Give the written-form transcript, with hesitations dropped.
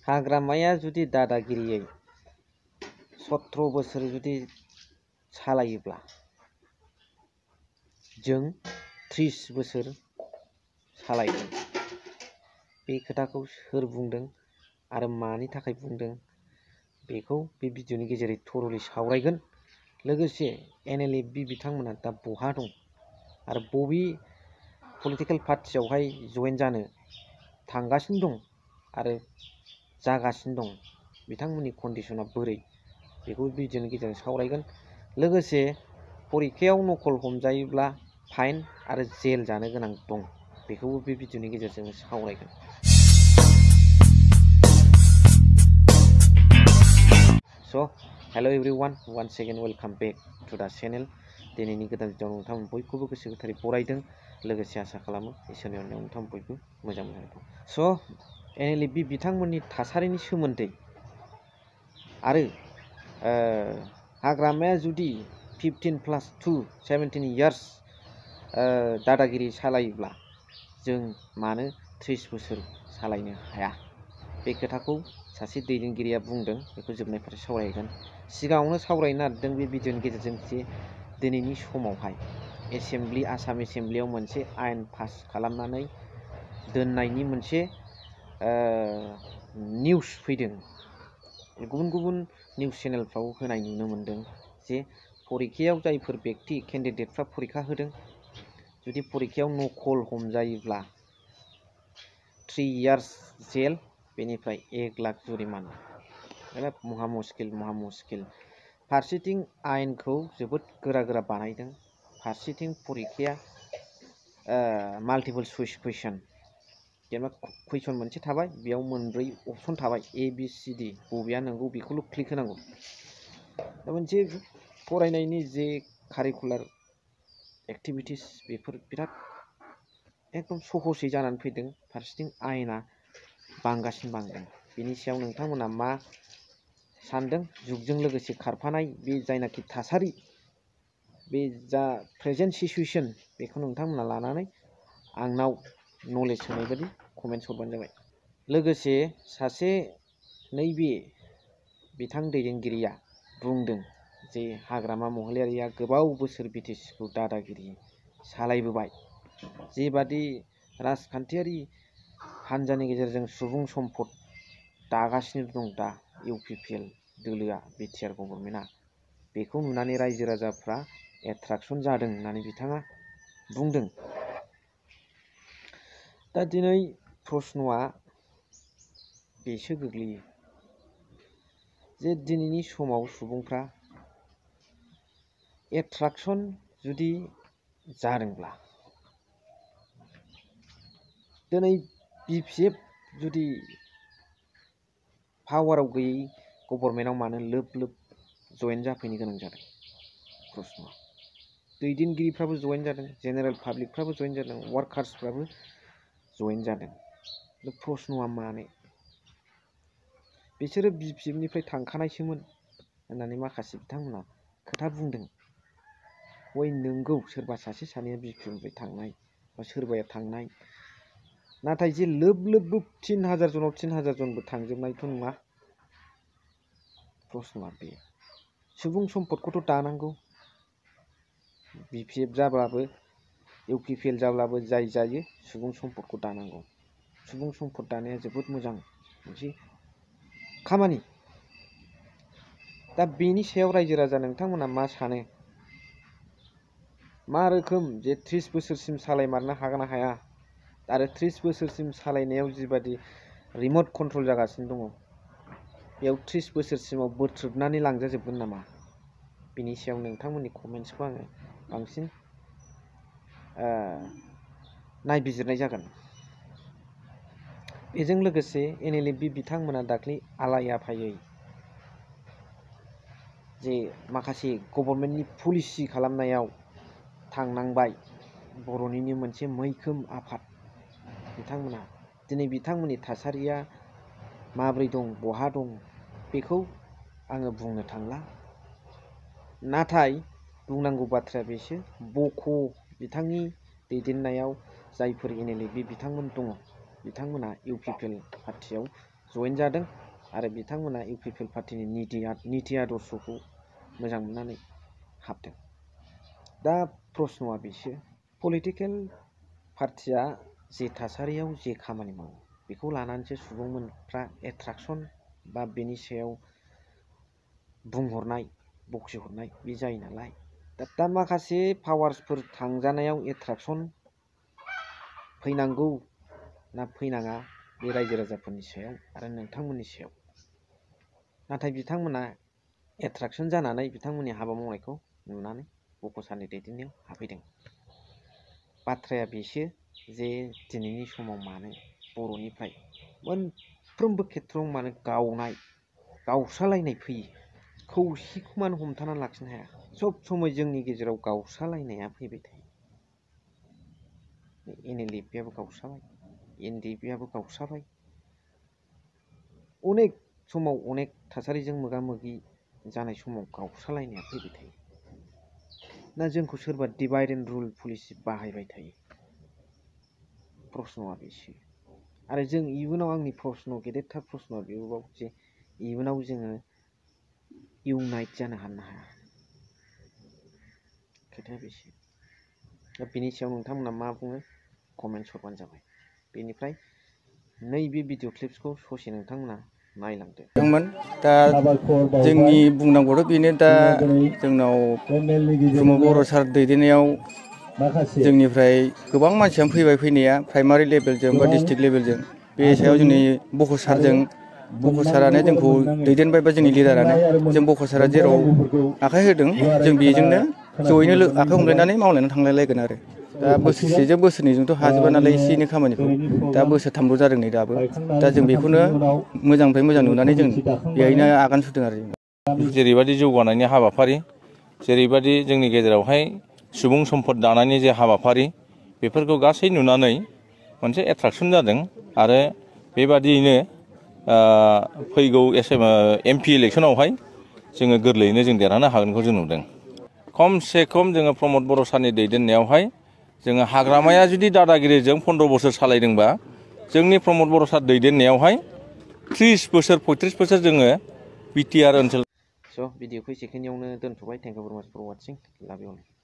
हाग्रामाया जुदि दादागिरियै 17 बोसोर जुदि सालायोब्ला जों 30 बोसोर सालायगोन। बे खोथाखौ सोर बुंदों आरो मानि थाखाय बुंदों बेखौ बे भिडिअनि गेजेरै थरलि सावरायगोन। लोगोसे NLFB बिथांमोना दा बहा दं आरो बबे पलिटिकेल पार्टियावहाय जयेन जानो थांगासिनो दं आरो जागासिनो दं, बिथांमोननि कन्डिशना बोरै, बेखौ भिडिअनि गेजेरजों सावरायगोन। लोगोसे परिखायाव नकल हमजायोब्ला फाइन आरो जेल जानो गोनां दं, बेखौबो बे भिडिअनि गेजेरजों सावरायगोन। So hello everyone, once again welcome back to the channel. दिनैनि गोदान भिडिअआव नोंथांमोन बयखौबो गोसो गोथारै बरायदों। लोगोसे आसा खालामो इसोरनि अननायाव नोंथांमोन बयबो मोजां दं। स' NLFB बिथांमोननि थासारिनि सोमोन्दै आरो हाग्रामाया जुदि 15+2 17 इयार्स दादागिरि सालायोब्ला जों मानो 30 बोसोर सालायनो हाया, बे खोथाखौ सासे दैदेनगिरिया बुंदों। बेखौ जोबनाय फारसे सावरायगोन। सिगाङावनो सावरायनो नागिरदों बे भिडिअनि गेजेरजों जे दिनैनि समावहाय आसाम एसेम्ब्लियाव मोनसे आयेन पास खालामनानै दोननायनि मोनसे निउस फैदों। गुबुन गुबुन निउस चेनेलफ्राव होनाय नुनो मोनदों जे परिखायाव जायफोर बेक्ति केन्डिडेटफ्रा परिखा होदों, जुदि परिखायाव नकल हमजायोब्ला 3 इयार्स जेल, बेनिफ्राय 1 लाख जुरिमाना। महा मुस्किल। फारसेथिं आयेनखौ जोबोद गोरा बानायदों, फारसेथिं परिखाया माल्टिपल चइस कुइसन, जेनेबा कुइसन मोनसे थाबाय, बेयाव मोनब्रै अपसन थाबाय ABCD, बबेया नंगौ बेखौल' क्लिक होनांगौ। दा मोनसे फरायनायनि जे कारिकुलार एक्टिभिटिस बेफोर बिराद एकदम सहसै जानानै फैदों। फारसेथिं आयेना बांदों। बेनि सायाव नोंथांमोना मा सानदों? जुगजों लोगोसे खारफानाय बे जायनाखि थासारि, बे जा प्रेजेन्ट सिचुवेसन, बेखौ नोंथांमोना लानानै आंनाव नलेज होनाय बायदि कमेन्ट्स हरबानो जाबाय। लोगोसे सासे नैबे बिथां दैदेनगिरिया बुंदों जे हाग्रामा महिलारिया गोबाव बोसोर BTCखौ दादागिरि सालायबोबाय, जेबादि राजखान्थियारि हान्जानि गेजेरजों सुबुं सम्पद दागासिनो दं दा UPPL दोलोआ, BTR गभर्नमेन्टआ, बेखौ नुनानै रायजो राजाफ्रा एट्राकसन जादों होननानै बिथाङा बुंदों। दा दिनै प्रश्नआ बेसो गोग्लैयो जे दिनैनि समाव सुबुंफ्रा एट्राकसन जुदि जादोंब्ला, दिनै BPF जुदि पावाराव गैयै गभर्नमेन्टआव मानो लोब जयेन जाफैनो गोनां जादों? प्रश्नआ दैदेनगिरिफ्राबो जयेन जादों, जेनेरेल पाब्लिकफ्राबो जयेन जादों, वार्कार्सफ्राबो जयेन जादों। प्रश्नआ मानो? बिसोरो BPFनिफ्राय थांखानायसोमोन होननानै माखासे बिथांमोना खोथा बुंदों। वय नंगौ, सोरबा सासे सानैया BPFनिफ्राय थांनाय बा सोरबाया थांनाय, नाथाय जे लोब 3000 जनाव 3000 जनबो थांजोबनायथ' नङा। प्रश्नआ बे सुबुं सम्पदखौथ' दानांगौ। BPF जाब्लाबो UPPL जाब्लाबो जाय जायो सुबुं सम्पदखौ दानांगौ। सुबुं सम्पद दानाया जोबोद मोजां मोनसे खामानि। दा बेनि सायाव रायजो राजा नोंथांमोना मा सानो? मा रोखोम जे 30 बोसोरसिम सालायमारनो हागोन ना हाया? आरो 30 बोसोरसिम सालायनायाव जिबादि रिमट कन्ट्रल जागासिनो दङ, बेयाव 30 बोसोरसिमाव बोथ्रोदनानै लांजाजोबगोन नामा? बिनि सायाव नोंथांमोननि कमेन्ट्सखौ आङो बांसिन नायबिजिरनाय जागोन। बेजों लोगोसे NLFB बिथांमोना दाख्लै आलाय आफायै जे माखासे गभर्नमेन्टनि पलिसि खालामनायाव थांनांबाय, बर'निनो मोनसे मैखोम आफाद बिथांमोना, दिनै बिथांमोननि थासारिया माब्रै दं, बहा दं, बेखौ आङो बुंनो थांला। नाथाय बुंनांगौ बाथ्राया बेसो, बक' बिथांनि दैदेननायाव जायफोर NLFB बिथांमोन दङ, बिथांमोना UPPL पार्टियाव जइन जादों आरो बिथांमोना इउपिपिएल पार्टिनि नीति आदर्शखौ मोजां मोननानै हाबदों। दा प्रश्नआ बेसो पलिटिकेल पार्टिया जे थासारियाव जे खामानि मावो बेखौ लानानैसो सुबुंफ्रा एट्राक्सन बा बेनि सायाव बुंहरनाय बखिहरनाय बे जायो नालाय दा माखासे पावार्सफोर थांजानायाव एट्राक्सन फैनांगौ ना फैनाङा बे रायजो राजाफोरनि सायाव आरो नोंथांमोननि सायाव। नाथाय बिथांमोना एट्राक्सन जानानै बिथांमोननि हाबा मावनायखौ नुनानै बख'सारनि दैदेननायाव हाबफैदों। बाथ्राया बेसो जे दिनैनि समाव मानो बर'निफ्राय मोनफ्रोमबो खेथ्रआव मानो गावस्रालायनाय फैयो, खौसेखौ मानो हमथानानै लाखिनो हाया। सब समय जोंनि गेजेराव गावस्रालायनाया फैबाय थायो। NLFआबो गावस्राबाय, NDPआबो गावस्राबाय, अनेक समाव अनेक थासारिजों मोगा मोगि जानाय समाव गावस्रालायनाया फैबाय थायो। ना जोंखौ सोरबा डिभाइड एन्ड रुल पलिसि बाहायबाय थायो। प्रश्नआ बेसो आरो जों इयुनाव आंनि प्रश्न गेदेरथार प्रश्नआ बेबाव जे इयुनाव जोङो इउनाइट जानो हानो हाया। खोथाया बेसो। दा बेनि सायाव नोंथांमोना मा बुङो कमेन्ट हरबानो जाबाय। बेनिफ्राय नैबे भिडिअ क्लिप्सखौ ससे नोंथांमोना नायलांदो। दा जोंनि बुंनांगौथ' बेनो दा जोंनाव ब्रह्म बर' सार दैदेननायाव जोंनिफ्राय गोबां मानसियानो फैबाय फैनाया प्राइमारि लेभेलजों बा डिस्ट्रिक्ट लेभेलजों बे सायाव जोंनि बख'सारानो जोंखौ दैदेनबाय बा जोंनि लिडारानो जों बख'सारा जेराव आखाइ होदों जों बेजोंनो जयैनो आखाइ हमलायनानै मावलायनानै थांलायलायगोन आरो दा बोसोरसेजों बोसोरनैजोंथ' हाजोबा नालाय एसे एनै खामानिखौ दा बोसोरथामल' जादों नै दाबो दा जों बेखौनो मोजांनिफ्राय मोजां नुनानै जों बेहायनो आगान सुरदों आरो जेरैबायदि जौगानायनि हाबाफारि जेरैबायदि जोंनि गेजेरावहाय सुबुं सम्पद दानायनि जे हाबाफारि बेफोरखौ गासै नुनानै मोनसे एट्राक्सन जादों आरो बेबादियैनो फैगौ MP इलेक्सनावहाय जोङो गोरलैयैनो जों देरहानो हागोनखौ जों नुदों। खमसे खम जोङो प्रमद बर' सारनि दैदेननायावहाय जोङो हाग्रामाया जुदि दादागिरिजों 15 बोसोर सालायदोंबा जोंनि प्रमद बर' सार दैदेननायावहाय 30 बोसोर 35 बोसोर जोङो BTR ओनसोल। भिडिअखौ एसेखिनियावनो दोनथ'बाय। थेंक इउ भेरि माच फर वाचिं। लाभ इउ अल।